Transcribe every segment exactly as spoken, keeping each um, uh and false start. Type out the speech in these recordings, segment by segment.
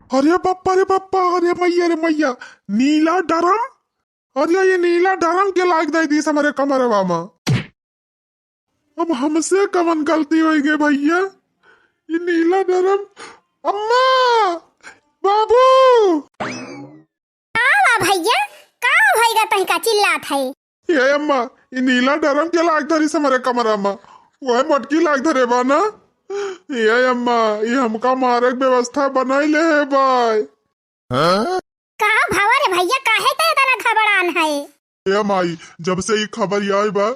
अरे बप्पा रे बप्पा, अरे मैया रे मैया, नीला ड्रम? अरे ये नीला ड्रम के लाइक धइ दिहिस हमरे कमरवा मा। अब हमसे कवन गलती होइ गए भइया? ये नीला ड्रम, अम्मा, बाबू। का बा भइया, का भइगा तहिका चिल्लात है? ए अम्मा, ई नीला ड्रम के लाइक धरिस हमरे कमरा मा? वह मोटकी लाइक धरे बा ना? ए अम्मा, ई हमका मारे के व्यवस्था बनाइ लेहे बाय। का भवा रे भइया, काहे ते इतना घबरान है? ए माई, जब से ई खबर आइ बा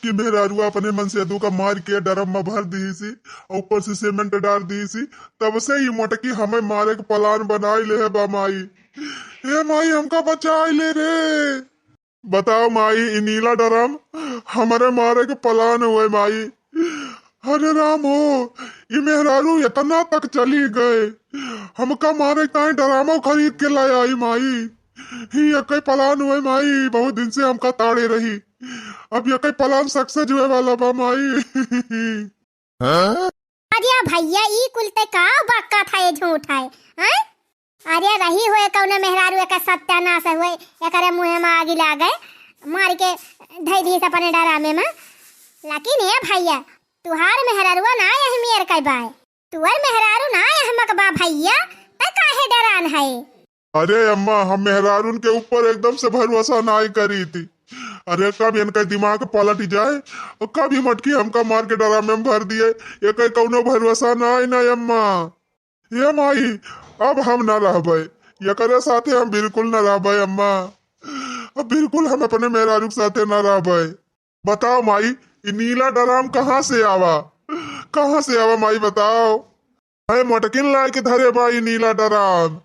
कि मेहरारुआ अपने मनसेदू का मार के ड्रम मा भर दिहिसी, ऊपर से सीमेंट डार दिहिसी, तब से ई मोटकी हमें मारे के प्लान बनाइ लेहे बा माई। ए माई, हमका बचाइ ले रे। बताओ माई, ई नीला ड्रम हमरे मारे के प्लान हुए माई। अरे राम हो, ई मेहरारू इतना तक चली गए, हमका मारे ताई ड्रमो खरीद के लाइ आई माई। ही यकै प्लान हुए माई, बहुत दिन से हमका ताड़े रही, अब यकै प्लान सक्सेस हुए वाला बा माई। अरे भइया, ई कुल ते का बक्का था, ये झूठ है, हैं? अरे रही होए कौनो मेहरारू, एकर सत्यानाश होए, एकरे मुँहे मा आगी लागे, मार के धइ दिहिस अपने ड्रमे मा। लेकिन ए भइया, तुहार मेहरारुआ ना यही मेर के बाय, तुअर मेहरारू ना यहमक बा भइया, ते काहे डरान है? अरे अम्मा, हम मेहरारून के ऊपर एकदम से भरोसा नाई करी थी। अरे कब इनका दिमाग पलट जाए और कब ही मटकी हमका मार के ड्रमे में भर दिए, एकर कौनो भरोसा नाई ना अम्मा। ए माई, अब हम ना रहबे, एकरे साथे हम बिल्कुल ना रहबे अम्मा, अब बिल्कुल हम अपने मेहरारू के साथे ना रहबे। बताओ माई, ई नीला ड्रम कहाँ से आवा, कहाँ से आवा माई बताओ? है मोटकिन लाइके धरे बा ई नीला ड्रम,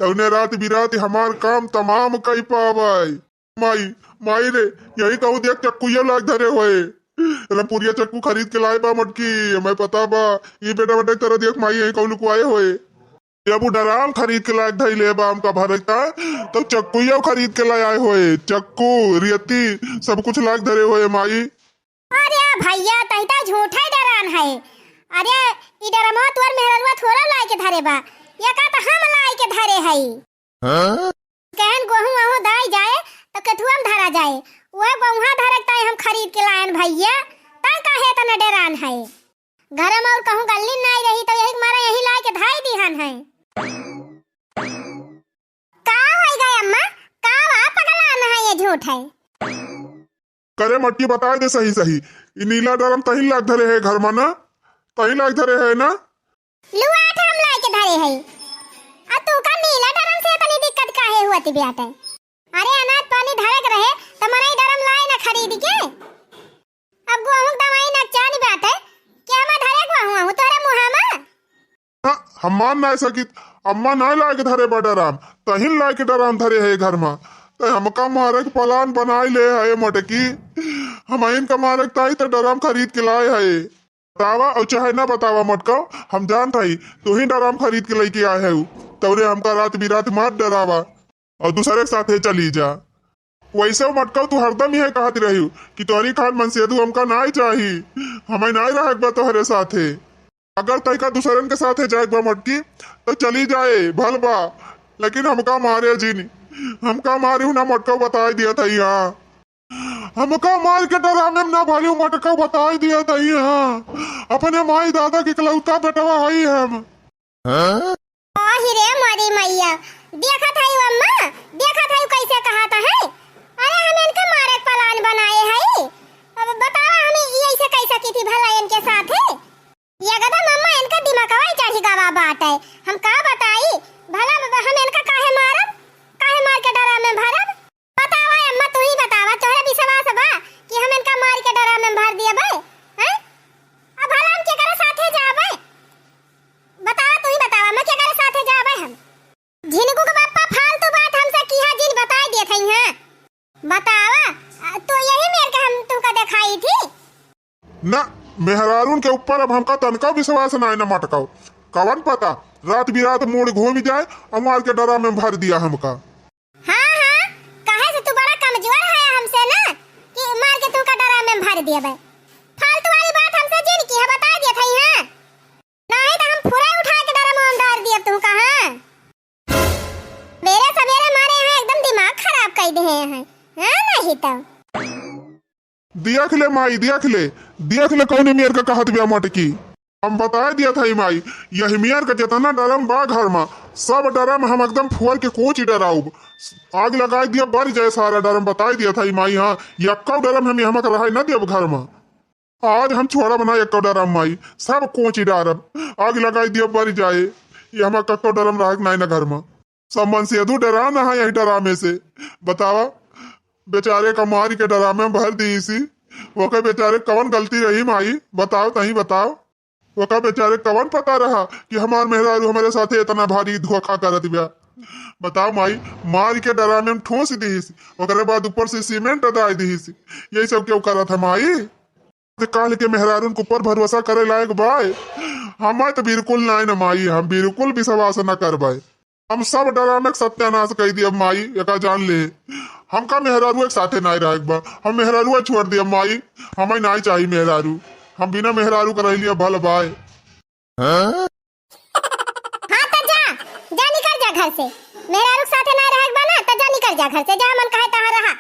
तौने रात बिरात हमार काम तमाम कई पावे। माई, माई रे, यही कहूँ देख चक्कुइया लाइके धरे होए, रमपुरिया चक्कू खरीद के लाए बा मोटकी, हमें पता बा। ई बेटा बेटा तरह देख माई, यही कहूँ लुकवाए होए। जब उ ड्रम खरीद के लाइके धइले बा हमका भरता, तब चक्कुइया खरीद के लाए होए, चक्कू, रेती, सब कुछ लाइके धरे होए माई। अरे भइया, तही त झूठै डरान है। अरे, ई ड्रमवा तोर मेहररुआ थोड़ा लाइके धरे बा, एका त हम लाइके धरे हई। हाँ? कहन गोहूँ अहूँ दाई जाए, त केथुआ में धरा जाए। उहे गोहुआ धरे के ताई हम खरीद के लायन भइया, तै काहे एतना डरान है? घरे में और कहूँ गल्ली नाई रही, त यही के मारा यही लाइके धाई दिहन है। का होई गए अम्मा? का बा पगलान है, ये झूठ है? करे मटकी बताए दे सही सही, ई नीला ड्रम तहीं लाइके धरे है घर में ना? तहीं लाइके धरे है ना? लुआठ हम लाइके धरे है। आ तू का नीला ड्रम से इतनी दिक्कत काहे हुआ थी बेटा? अरे अनाज पानी धरे के रहे त मनई ड्रम लाए ना खरीद के। अब गोहूँ दवाई ना चानी बात है कि हम धरे गोहूँ तोरे मुँह में? हाँ, हम मान नाय सकित, अम्मा नाय लाइके धरे बा ड्रम, तहिन लाइके ड्रम धरे है घर मा। तै हमका मारे के प्लान बनाई ले है मटकी, हम इनका मारे के ताई त ड्रम खरीद के लाए है। बतावा और चाहे ना बतावा मटकाओ, हम जानत हई तू ही ड्रम खरीद के लेके आए है, तौरे हमका रात बिरात मत डरावा। और दूसरे के साथे चली जा। वैसे मटकाऊ तू हरदम यह कहत रही कि तोहरी खान मनसेदू हमका नाय चाही, हमें नाय रहे बा तोहरे साथे। अगर तैका दूसरन के साथे जाए बा मटकी तो चली जाए, भल बा, लेकिन हमका मारे जिन, हमका मारे ना मटकाऊ बताई दिया था यहाँ। हमका मार के डरामे में ना भरी मटकाऊ बताई दिया था यहाँ। अपने माई दादा के इकलौता बेटवा हई हम। आहि रे मोरी मैया, देखत हई अम्मा, देखत हई कैसे कहत है। अरे हम इनके मारे के प्लान बनाए हई। अब बतावा हम ई ऐसे कैसे की थी भला इनके साथ है? ये गदा मम्मा इनका दिमागवा ही चढ़ी गवा बात है। हम का बताई भला हम इनका काहे मारब, काहे मार के डरामे में भरब? बतावा अम्मा, तू ही बतावा, तोहरा विश्वास बा कि हम इनका मार के डरामे में भर दिया बे? हैं? अब भला हम केकरे साथे जाबे? बतावा, तू ही बतावा, हम केकरे साथे जाबे हम? झिनकू के पापा फालतू बात हमसे किहा जिन बताई देत हई, हाँ? बतावा, आ, तो यही मेर के हम तुमका देखाई थी। ना, मेहरारून के ऊपर अब हमका तनका विश्वास नाय ना मटकाओ। कवन पता, रात बिरात मूड घूम जाए और मार के डरामे में भर दिया हमका। हाँ, हाँ, काहे से तू बड़ा कमजोर है हमसे ना, कि मार के तुमका डरामे में भर दिया बे। फालतू वाली बात हमसे जिन किहा, बता दिया था, हाँ? नहीं तो हम फुरा उठा के डरामे में डार दिया तुमका, हाँ? हाँ, नहीं तो। देख ले माई, देख ले, देख ले कौन मेर का कहत बिया मोटकी। हम बताए दिया था माई, यही मेर का जितना डरम बा घर मा, सब डरम हम एकदम फोर के कोची डराउब। आग लगाए दिया, बर जाए सारा डरम, बताए दिया था माई। हाँ, यक्को डरम हम यहाँ का रहे न दियब घर मा। आज हम छोड़ा बना यक्को डरम माई, सब कोची डरम, आग लगाए दिया, बर जाए। ये हमार कक्को डरम रहे नाई न घर मा। सब मनसेधू डरा न है यही डरामे से। बतावा, बेचारे का मारी के डरामे में भर दीसी। ओकर बेचारे कवन गलती रही माई, बताओ तहीं बताओ। ओकर बेचारे कवन पता रहा कि हमार मेहरारू हमरे साथे इतना भारी धोखा करत बिया। बताओ माई, मारी के डरामे में ठूस दीसी, ओकरे बाद ऊपर से सीमेंट डाल दीसी। यही सब क्यों करत है माई? ते काल के मेहरारून के ऊपर भरोसा करे लायक बाय? हमार तो बिल्कुल नाय न माई, हम बिल्कुल विश्वास न करबाय। हम सब डरामे के सत्यानाश कई दियब माई, एका जान ले। हमका मेहरारू के साथे नाय रहेक बा, हम मेहरारू छोड़ दियब माई, हमें नाय चाही मेहरारू, हम बिना मेहरारू के रह लिया भल बाय। हाँ? हाँ, त जा, जा निकर जा घर से। मेहरारू के साथे नाय रहेक बा ना, त जा निकर जा घर से, जा मन कहे तहाँ रहा।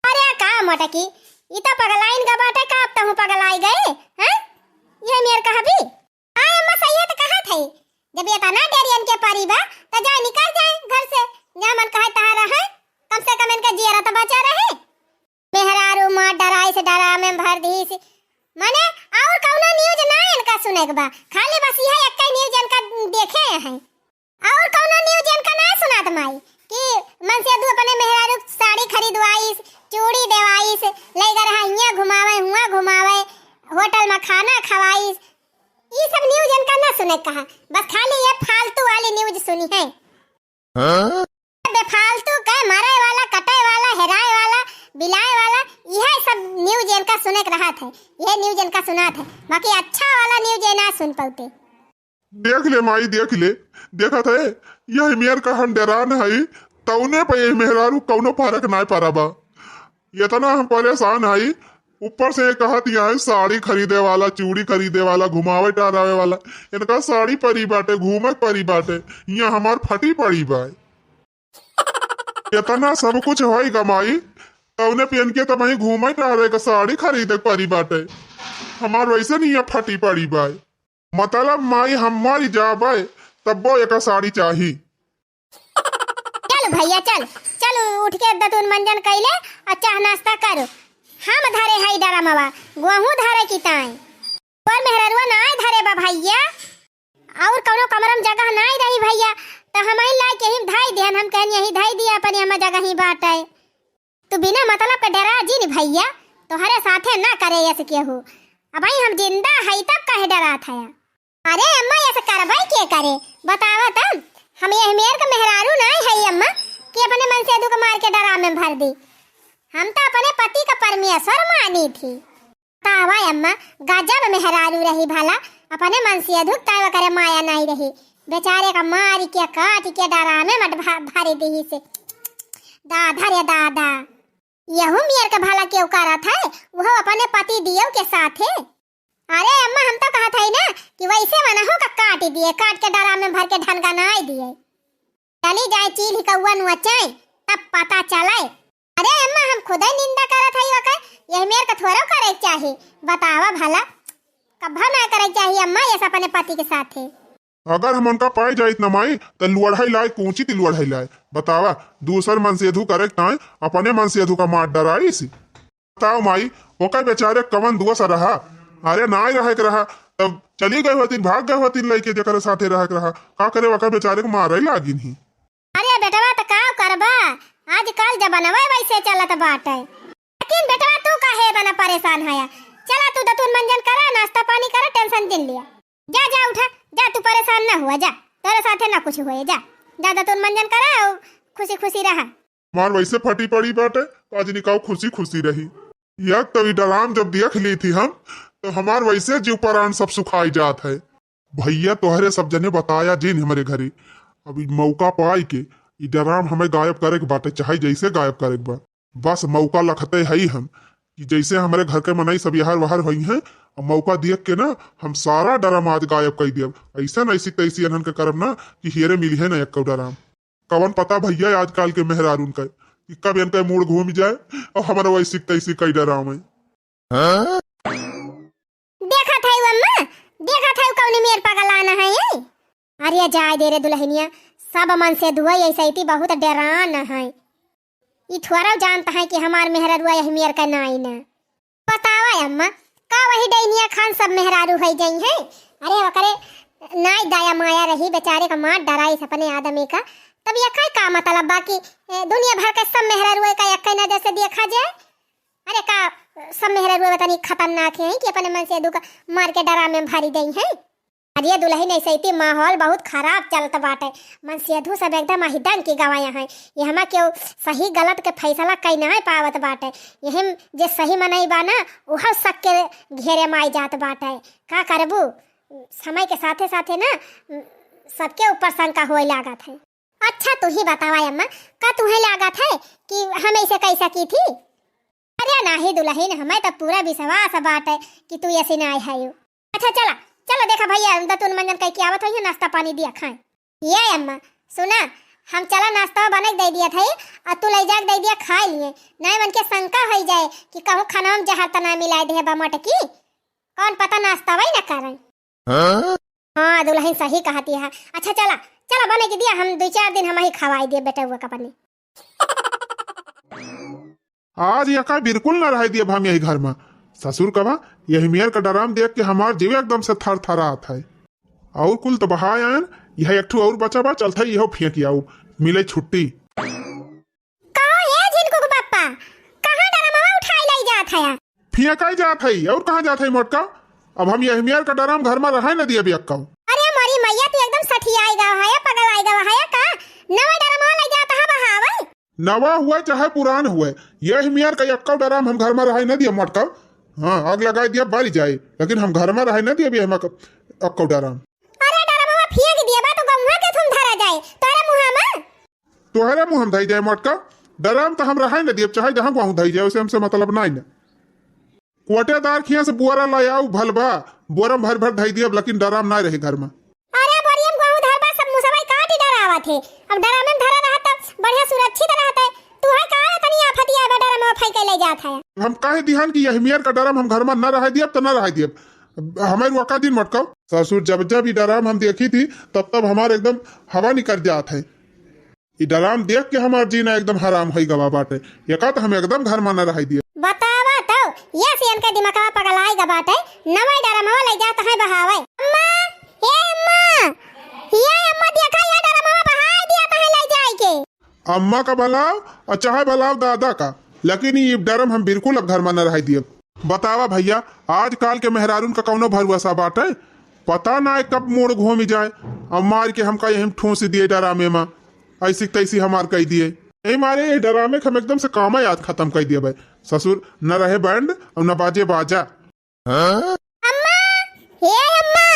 अरे का मोटकी, ई त पगलाइन गा बाटे, का अब तहूँ पगलाई गए, हैं? ये मेर कहबी? हाँ अम्मा, सही है त कहत है, जब इतना डेरियन के परी बा, त जा निकर जाए घर से, जा मन कहे तहाँ रहे, कम से कम इनका जियरा त बचा रहे। मेहरारू मार डराइस, डरामे में भर दीस। मने और कौनो news ना इनका सुनेक बा, खाली बस यह एक्कै news इनका देखे हैं। और कौनो news इनका ना सुनात माई कि मनसेधू अपने मेहरारू साड़ी खरीदवाइस, चूड़ी देवाइस, लइगा रहा हियाँ घुमावे, हुआँ घुमावे, होटल में खाना खवाइस। ई सब news इनका ना सुनेक कहा, बस खाली ये फालतू वाली news सुनी है। हाँ? बेफालतू के मरे वाला, कटे वाला, हेराए वाला, बिलाए वाला, यह सब news इनका सुनेक रहत है, यह news इनका सुनात है, बाकी अच्छा वाला news ये ना सुन पौते। देख ले माई, देख ले, देखत है, यह मेर का हम डेरान हई, तौने पे यह मेहरारू कौनो फरक नाय पड़ा बा। इतना हम परेशान हई, ऊपर से ये कहत यहाँ है साड़ी खरीदे वाला, चूड़ी खरीदे वाला, घुमावे टहरावे वाला, इनका साड़ी परी बाटे, घूमे परी बाटे, यहाँ हमार फटी पड़ी बा। इतना सब कुछ होई कमाई, तौने पे इनके तब वहीं घूमे टहरे का साड़ी खरीदे परी बाटे, हमार वैसे नहीं ये फटी पड़ी बा। मतलब माई हम मरी जाबे तब्बो एका साड़ी चाही। चल भैया चल, चल उठ के दतुन मंजन कैले और चाह नाश्ता करो। हम धरे हई डरमवा, गोहूँ धरे की ताई। पर मेहररुआ नाय धरे बा भैया, और कौनो कमरा में जगह नाय रही भैया, त हम ही लाइके यहीं धई दिहन। हम कहन यहीं धई दिया अपन, हम जगह ही बाटे। तू बिना मतलब के डरा जिन भैया, तोहरे साथे ना करे ऐसे केहू। अबहीं हम जिंदा हई तब काहे डरात हया? अरे अम्मा, ऐसे करबई के करे? बतावा तब, हम यह मेर के मेहरारू नाय हई अम्मा कि अपने मनसेधू के मार के डरामे में भर दी। हम तो अपने पति का परमेश्वर मानी थी। बतावा अम्मा, गजब मेहरारू रही भला, अपने मनसेधू के तावा करे माया नाय रही। बेचारे का मारी के काटी के डरामे में भा-, भरी दीहिस। दादा रे दादा, यहू मेर के भला केहू करत है, वहू अपने पति दियो के साथे। अरे अम्मा, हम तो कहत हई ना कि वैसे वनहू का काटी दिए, काट के डरामे में भर के ढनगा नाय दिए। चली जाए चील ही कौआ नुआ चाय, तब पता चले। अरे अम्मा, हम खुदे निंदा करत हई ओकर, यह मेर के थोड़ो करे के चाही। बतावा भला, कब्बो ना करे के चाही अम्मा, ये सब अपने पति के साथे। अगर हम उनका पाए जाइत न माई, त लुअढ़ाई लाए, कूची ती लुअढ़ाई लाए। बतावा, दूसर मनसेधू करे के ताए अपने मनसेधू का मार डराइस। बताओ माई, ओकर बेचारे कवन दोष रहा? अरे नाय रहे के रहा, तब चली गए होतिन, भाग गए होतिन लइके जेकरे साथे रहे के रहा। का करे, ओकर बेचारे के मारे लागिन ही। अरे बेटवा, त का करबा, आजकल जमानवा वैसे चलत बाटे। लेकिन बेटवा, तू काहे बना परेशान हया? चला तू दतुन मंजन करा, नाश्ता पानी करा, tension जिन लिया। जा, जा, उठा, जा, तू परेशान ना हुआ, जा, तोरे साथे ना कुछ होए, जा, जा दतुन मंजन करा और खुशी खुशी रहा। हमार वैसे फटी पड़ी बाटे, तो आज निकाओ खुशी खुशी रही। एक तो ई डराम जब देख ली थी हम, तो हमार वैसे जीव परान सब सुखाई जात है। भैया, तोहरे सब जने बताया जिन हमरे घरे। अब ई मौका पाई के ई डराम हमें गायब करे के बाटे, चाहे जैसे गायब करे के बा। बस मौका लखते हई हम कि जैसे हमरे घर के मनई सब यहर वहर होई हैं, और मौका देख के ना हम सारा डराम आज गायब कर दियब। ऐसा ऐसी तैसी अनहन के करब ना कि हेरे मिली है ना एक डराम। कवन पता भैया आजकल के मेहरारून का, कि कब इनका मूड घूम जाए और हमारा वैसी तैसी कई डरावे। देखत है अम्मा, देखत है कौनी मेर पगलान है ये। अरे जाए दे रे दुलहिनिया, सब मनसेधुआ ऐसे ही बहुत डेरान है। ई थोड़ा जानत है कि हमार मेहररुआ यही मेर का नाई न। बतावा अम्मा, का वही डैनिया खान सब मेहरारू होइ गई हैं? अरे ओकरे नाई दया माया रही, बेचारे का मार डराइस अपने आदमी का। तब ये का, का मतलब बा कि, ए, दुनिया भर के सब मेहरारू का एक नजर से देखा जाए? अरे का सब मेहरारू तनी खतरनाक हैं कि अपने मनसेधु का मार के डरामे में भरी गई हैं? अरे दुलहिन, ऐसे ही माहौल बहुत खराब चलत बाटे। मनसेधु सब एकदम अहिदंग की गवाया हैं। यहमा केहू सही गलत के फैसला कई नाहीं पावत बाटे। यही जे सही मनई बा ना, उहव शक के घेरे में आई जात बाटे। का करबू, समय के साथे साथे ना सबके ऊपर शंका होए लागत है। अच्छा तू ही बतावा अम्मा, का तुहे लागत है कि हम ऐसे कई सकी थी? अरे नाही दुलहिन, हमें तो पूरा विश्वास बाटे कि तू ऐसे नाहीं है। अच्छा चला, चला देखा भैया दतुन मंजन कई के आवत होइहैं, नाश्ता पानी दिया खाए। ये अम्मा, सुना, हम चला नाश्ता बने के दे दिया था, और तू ले जाके दे दिया खाए लिए। नाहीं मन के शंका होई जाए कि कहूँ खाना में जहर तना मिलाए दे बा मटकी, कौन पता नाश्ता वही ना करें। हाँ दुलहिन सही कहती है। अच्छा चला, चला बने के दिया, हम दुई चार दिन हम ही खवाई दिए बेटा हुआ कपनी। आज यका बिल्कुल न रहे दियब हम यही घर मा। ससुर कबा, यही मेर का डराम देख के हमार जीव एकदम से थरथरात है। और कुल तो बहाय आयन, यह एक ठो और बचा बा, चलत है यहो फेंक आऊ, मिले छुट्टी। कहो ये झिनकू के पप्पा, कहाँ डरमवा उठाई लाई जात है? फेंकाई जात है, और कहाँ जात है मोटका? अब हम यही मेर का डराम घर मा रहे न दियब यक्का। अरे मोरी मैया, तू एकदम सठियाई गवा है, पगलाई गवा है का? नवा डरमवा लाई जात है बहावे। नवा हुए चाहे पुरान हुए, यही मेर का यक्का डराम हम घर मा रहे न दियब मोटका। हाँ, आग लगाई दिया बल जाए, लेकिन हम घर मा रहे न दियब यही मेर का यक्का डराम। अरे डरमवा फेंक दिए बा तो गौवा के थुम धरा जाए तोहरे मुँहा मा। तोहरे मुँह हम धई जाए मोटका, डराम तो हम रहे न दियब, चाहे जहाँ गहूँ धई जाए, उसे हमसे मतलब नाई न। कोटेदार खिया से बोरा लै आऊ भलबा, बोरा में भर भर धई दियब, लेकिन डराम नाई रहे घर मा। अरे बोरिया में गहूँ धरबा, सब मुसवा काटी डरावत है। अब डराम में धरा रहत तो बढ़िया सुरक्षित रहत है। तू है का तनी आफत आए बा डराम में फेंके ले जात है। हम कह दिहन कि यही मेर का डराम हम घर मा न रहे दियब तो न रहे दियब। हमार वका दिन मटकाओ। ससुर जब जब ई डराम हम देखी थी, तब तब हमार एकदम हवा निकल जात है। ई डराम देख के हमार जीना एकदम हराम होई गवा बाटे। यका तो हम एकदम घर मा न रहे दिए। बतावा तो, ये सियन के दिमागवा पगलाई गा बाटे। नवा डरामवा ले जात है बहावे। अम्मा, ए अम्मा, ये अम्मा देखा, ये डरामवा बहाई दिया तो है ले जाए के। अम्मा का बलाव और चाहे बलाव दादा का, लेकिन ई डराम हम बिल्कुल अब घर मा न रहे दिए। बतावा भैया, आजकाल के मेहरारून का कौनो भरोसा बाटे? पता ना है कब मोड़ घूम जाए, अब मार के हमका यही ठूस दिए डरामे मा, ऐसी तैसी हमार कह दिए। यही मारे ये डरामे के हम एकदम से कामा याद खत्म कर दिए भाई। ससुर न रहे बैंड और न बाजे बाजा। अम्मा, हे अम्मा,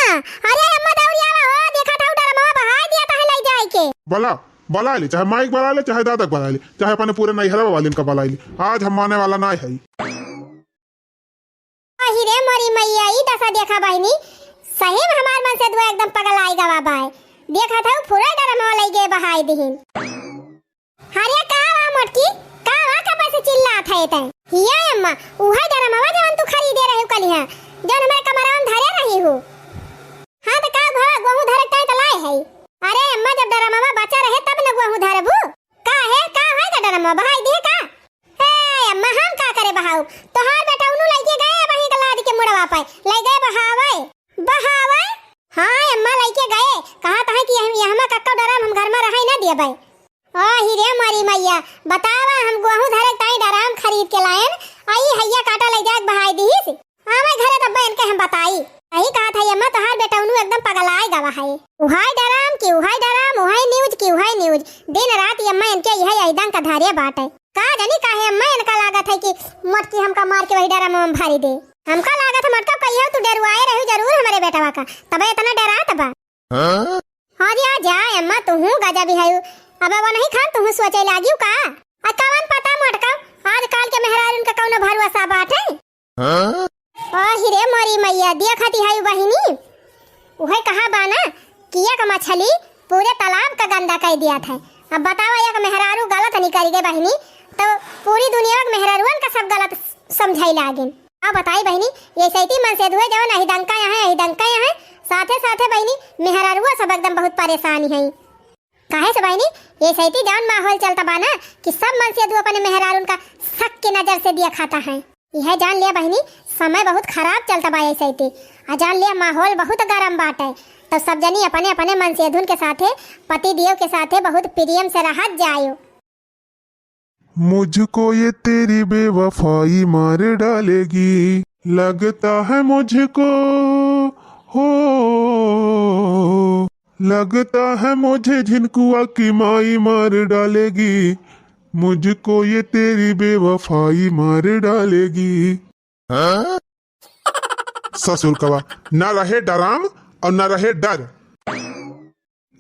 अरे अम्मा दौड़ी आवा हो, देखा था डरामवा बहाई दिया था ले जाए के। बला, बला ले, चाहे माइक बला ले, चाहे दादा बला ले, चाहे अपने पूरे नैहरा वाले इनका बला ले। आज हम माने वाला ना है। अहि रे मोरी मैया, ई दसा देखा बहिनी, सही में हमार मनसेधुआ एकदम पगलाई गवा बाय। देखत हऊ, पूरा डरामवा लई गे बहाई दिहिन। अरे का वा मोटकी, का वा, कब से चिल्लात है तै? हिया अम्मा, उहै डरामवा जवन तू खरीदे रही कलिहा, जवन हमारे कमरवा में धरे रही हो। हाँ तो का भवा, गोहूँ धरे टाइट लाए है? अरे अम्मा, जब डरामवा बचा रहे तब न गोहूँ धरबू। का है, का है का डरामवा बहाई दिहे का? ए अम्मा, हम का करे बहाऊ? तोहार बेटउनू लइके गए वहीं के लाद के मुड़वा पे, लइ गए बहावे। बहावे? हाँ अम्मा, लइके गए। कहत है कि यह, यहमा कक्का डराम हम घर मा रहे ना दिए भाई। ओ ही रे मोरी मैया, बतावा, हम गोहूँ धरे ताई डराम खरीद के लायन, आई हैया काटा लइ जाके बहाई दीस। आवे घरे तब इनके हम बताई। यही कहत है अम्मा, तोहार बेटउनू एकदम पगलाए गवा है। उहाई डराम की उहाई डराम, उहाई न्यूज की उहाई न्यूज। दिन रात अम्मा इनके यही अहिदंग का धरे बाटे। का जानी काहे अम्मा इनका लागत है कि मोटकी हमका मार के वही डराम में भरी दे। हमका लागत है मोटका कहियो तू डरुआए रहू जरूर हमरे बेटवा का, तबे इतना डरात बा। हाँ? अरे आ जा अम्मा, तुहू गजब ही हयू। अब वो नहीं खान तुहू सोचे लागियो का? आ कवन पता मोटका, आजकल के मेहरारून का कौनो भरोसा बाटे? हाँ? ओ हिरे मोरी मैया, देखती है बहिनी, उहे कहा बाना कि एक मछली पूरे तालाब का गंदा कर दिया था। अब बतावा, एक मेहरारू गलत निकल गए बहिनी, तो पूरी दुनिया के मेहरारुअन का सब गलत समझाई लागिन। अब बताई बहिनी, ये सैती मनसेधुए जवन अहिदंका यहाँ है, अहिदंका यहाँ है, साथे साथे बहिनी मेहरारुआ सब एकदम बहुत परेशान है। काहे से बहिनी, ये सैती जवन माहौल चलता बा ना कि सब मनसेधु अपने मेहरारुन का शक के नजर से देखता है। यह जान लिया बहिनी, समय बहुत खराब चलता बा ये सैती। आ जान लिया माहौल बहुत गरम बाटे, तो सब जनी अपने अपने मनसेधुन के साथे, पति देव के साथे बहुत प्रेम से रहत जायो। मुझको ये तेरी बेवफाई मार डालेगी, लगता है मुझको, हो, लगता है मुझे झिनकुआ की माई मार डालेगी, मुझको ये तेरी बेवफाई मार डालेगी। हाँ? ससुर कवा, ना रहे डराम और ना रहे डर।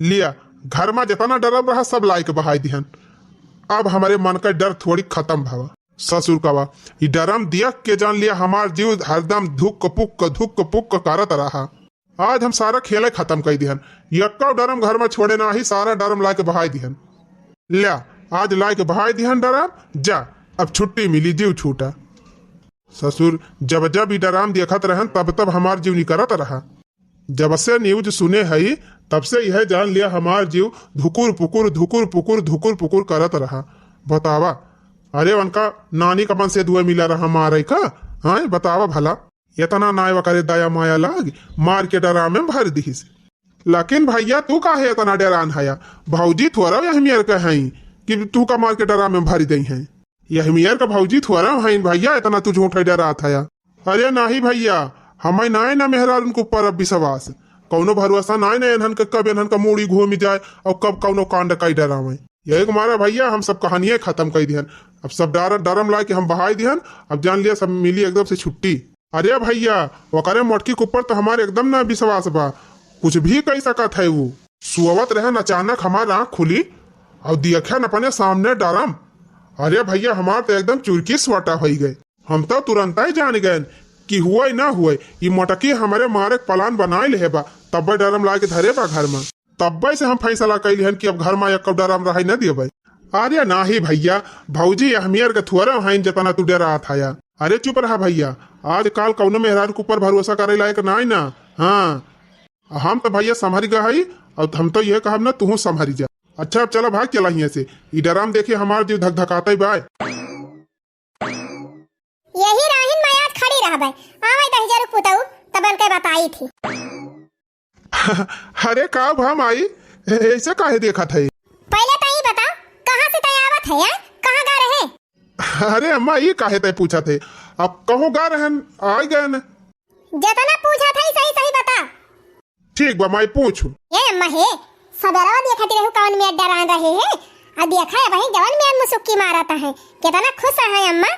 लिया, घर मा जितना डरम रहा, सब लाइके बहाई दिहन। अब हमरे मन का डर थोड़ी खतम भवा। ससुर कवा, ई डरम दियक के जान लिया, हमार जीव हरदम धुक पुक, धुक पुक करत रहा। आज हम सारा खेले खतम कई दिहन। यक्का डरम घर मा छोड़े नाही, सारा डरम लाइके बहाई दिहन। लिया, आज लाइके बहाई दिहन डरम, जा, अब छुट्टी मिली, जीव छूटा। ससुर, जब जब ई डराम देखत रहन, तब तब हमार जीव निकरत रहा। जब से news सुने हई, तब से यह जान लिया हमार जीव धुकुर पुकुर, धुकुर पुकुर, धुकुर पुकुर करत रहा। बतावा, अरे उनका नानी का मनसेधुए मिला रहा मारे का? हाँ, बतावा भला, इतना नाय वकरे दया माया लाग, मार के डराम में भर दिहिस। लेकिन भैया, तू काहे इतना डेरान हया? भौजी थोड़ा यह मेर के हई कि तू का मार के डराम में भर दई हैं। यह मेर का भौजी थोड़ा हईन भैया, इतना तू झूठ है डेरात हया। अरे नाही भैया, हमें नाय ना मेहरारून के ऊपर अब विश्वास, कौनो भरोसा नाय ना, इन्हन के कब इन्हन का मूड़ी घूम जाए और कब कौनो कांड कई डरावे। यही के मारे भैया हम सब कहानियां खत्म कई दिहन। अब सब डर, डरम लाइके हम बहाई दिहन। अब जान लिया सब मिली एकदम से छुट्टी। अरे भैया, ओकरे मोटकी के ऊपर तो हमारे एकदम ना विश्वास बा, कुछ भी कई सकत है वो। सोवत रहन, अचानक हमार आँख खुली और दियखन अपने सामने डरम। अरे भैया, हमार तो एकदम चुरकी स्वाटा होई गए। हम तो तुरंत ही जान गए कि हुआ ही ना हुआ, ई मोटकी हमारे मारे के plan बनाए लेहे बा, तब्बे डरम लाइके धरे बा घर में। तब्बे से हम फैसला कैली हन कि अब घर में एक डरम रहे न देबे। अरे नाही भैया, भौजी यह मेर के थोड़ा हईन जितना तू डेरात हया। अरे चुप रहा भैया, आजकल कौनो मेहरारू के ऊपर भरोसा करे लायक नाय ना। हाँ, हम तो भैया संभरी गए हई, और हम तो यह कहब ना, तू संभरी जा। अच्छा, अब चला भाग चला हियां से, ई डराम देखे हमार जीव धक धकाते बाय। यही राहिन मैं आज खड़ी रहबे, आवे दही जरूर पुतऊ, तब उनके बताई थी। अरे का भा माई, ऐसे काहे देखत है? पहले तो ई बताओ, कहाँ से तय आवत है, हैं? कहाँ गा रहे? अरे अम्मा, ई काहे तय पूछत है? अब कहूँ गा रहन, आ गए न। जितना पूछत है, सही सही बता। ठीक बा माई, पूछू। ए अम्मा हे, सबेरवा देखत रहू कौन मेर डरान रहे है, आ देखा है वही जवन मेर मुसुक्की मारत है, कितना खुश है अम्मा।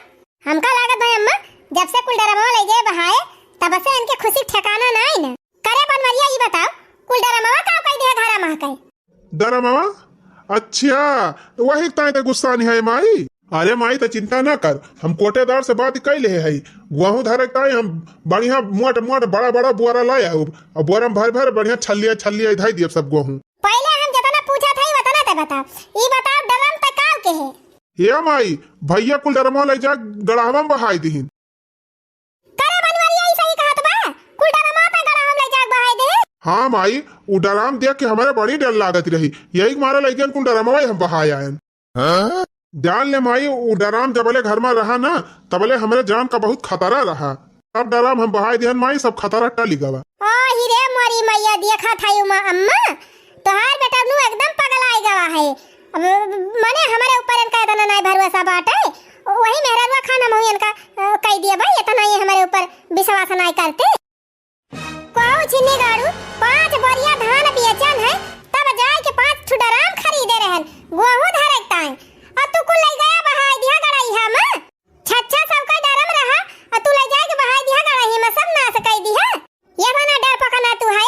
हमका लागत भाई अम्मा, जब से कुल डरमवा ले गए बहाए, तब से इनके खुशी ठिकाना नाई न। करे बनवरिया, ई बताओ, कुल डरमवा का कई दे घरा महके? डरमवा? अच्छा, तो वही ताई ते गुस्सा नहीं है माई। अरे माई, तो चिंता ना कर, हम कोटेदार से बात कई ले है। गेहूं धरे ताई हम बढ़िया मोट मोट बड़ा बड़ा बोरा लाए आउब, और बोरा में भर भर बढ़िया छल्लिया छल्लिया धई दियब सब गेहूं। पहले हम जितना पूछा था, उतना ते बताओ। ई बताओ, डरम ते काव के है? हे माई, भैया कुल डरमवा ले जा गड़हवा में बहाई दिहिन। करे बनवरिया, ई सही कहत बा, कुल डरमवा ते गड़हवा में ले जा बहाई दे। हाँ माई, उ डराम देख के हमारे बड़ी डर लागत रही, यही के मारे लइकन कुल डरमवा हम बहाए आयन। हाँ? जान ले माई, उ डराम जबले घर में रहा ना, तबले हमरे जान का बहुत खतरा रहा। सब डराम हम बहाई दिहन माई, सब खतरा टली गवा। ओ ही रे मोरी मैया, देखा था यू माँ अम्मा, तोहार बेटा नू एकदम पगलाई गवा है। अब मने हमारे ऊपर इनका इतना नाई भरोसा बाटे, वही मेहररुआ खान हम इनका, अ, कह दिया भाई, इतना ही हमारे ऊपर विश्वास नाई करते। कहू छिन्नी गाड़ू, पाँच बोरिया धान बेचन है, तब जाए के पाँच ठो डराम खरीदे रहन, गेहूं धरे के ताई। और तू कुल लई गया बहाई दिया गड़ाई है माँ। छच्छा सबका डरम रहा, और तू लई जाए के बहाई दिया गड़ाई में सब नाश कई दिया। ये बना डर पकना तू है,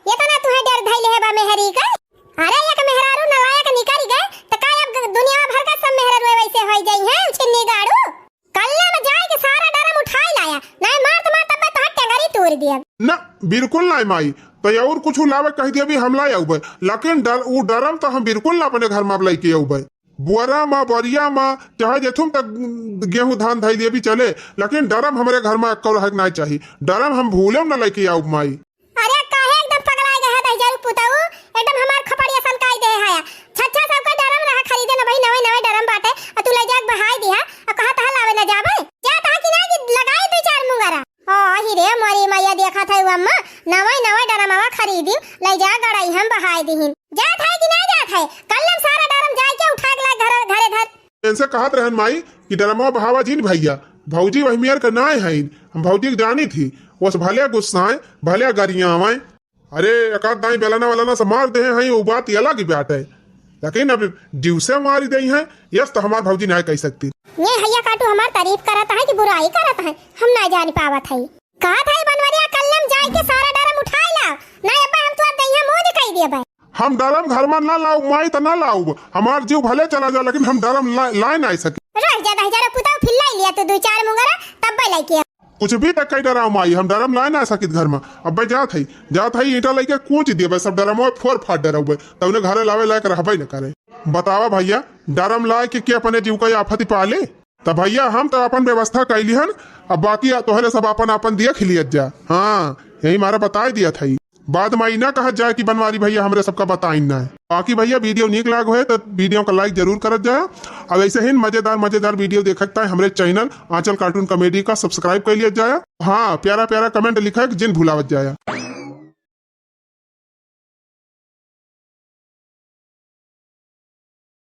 ये तना तू है डर धैले है बा मेहरी का। अरे एक मेहरारू नालायक निकल गए, तो का अब दुनिया भर का सब मेहरारू वैसे होई जाई हैं, छिन्नी गाड़ू? कल्ले में जाए के सारा डरम उठाई लाया, नहीं मार तो मार तब तोहर टेंगरी तोड़ दिया। ना, बिल्कुल नहीं माई, तो और कुछ लावे कह दिया भी हम ला आउबे, लेकिन डर, उ डरम तो हम बिल्कुल ना अपने घर में अब लेके आउबे। बोरा मा, बोरिया मा, चाहे जेथुम तक गेहूं धान धई लिए भी चले, लेकिन ड्रम हमरे घर मा एक्को रहक नाहीं चाही। ड्रम हम भूलेम न लइके आउब माई। अरे काहे एकदम पगलाइ गया है दहिजरू पुतऊ, एकदम हमार खपड़िया सनकाइ देहे है। छच्छा सबका ड्रम रहा खरीदे न भाई, नवे नवे ड्रम बाटे, अ तू लइ जाके बहाइ दिहा, अ कहा तहा लावे न जाबे? जात हा कि नाहीं कि लगाई दुइ चार मुंगरा? ओ ही रे मोरी मइया, देखत है उ अम्मा, नवे नवे ड्रमवा खरीदी, लइ जा गड़ई हम बहाइ दिहिन। जात है कि नाहीं जात है? कल्लम सारा ड्रम जाइके उठाइके लाइ घरे, घरे धर। इनसे कहत रहन माई कि ड्रमवा बहावा जिन भइया, भौजी वही मेर के नाहीं हइन, हम भौजी के जानी थी, ओस भले गुस्साएं, भले गरियावैं। अरे एकाध दाईं बेलना वेलना से मार देहे हई, उ बात अलग ही बाटे, लेकिन अब जीव से मारी देइहैं, यस तो हमार भौजी नाहीं कहि सकती। ये हइया काटू हमार तारीफ करत है कि बुराई करत है, हम नाहीं जानि पावत है। कहत है बनवरिया कल्लम जाइके सारा ड्रम उठाइ लाव, नाहीं अब्बे हम तोर दहिया मूंज कइ देबे। हम ड्रम घर मा न लाउब माई, त न लाउब, हमार जीव भले चला जाव, लेकिन हम ड्रम ला-, लाइ नाहीं सकी। रहि जा दहिजरू पुतऊ, फिर लाइ लिया तू दुइ चार मुंगरा, तब्बे लइके आ। कुछ भी त कहि डराव माई, हम ड्रम लाइ नाहीं सकित घर मा। अब्बे जात हई, जात हई ईंटा लइके कूच देबे, सब ड्रमवा फोर फार डरउबे, तउने घरे लावे लायक रहबे न करे। बतावा भइया, ड्रम लाइके के अपने जीव का आफत पाले? त भइया हम त अपन व्यवस्था कइ लिहन, अब बाकी तोहरे सब अपन अपन देख लियत जा। हाँ, यही मारा बताइ दियत हई। बाद मा ई न कहत जाए कि बनवारी भइया हमरे सबका बताइन नाहीं। बाकी भइया video नीक लाग होए त video का like जरूर करत जाए। अब ऐसे ही मजेदार मजेदार video देखत ताई हमरे channel आंचल cartoon comedy का subscribe कइ लियत जाए। हाँ, प्यारा प्यारा comment लिखक जिन भुलावत जाए।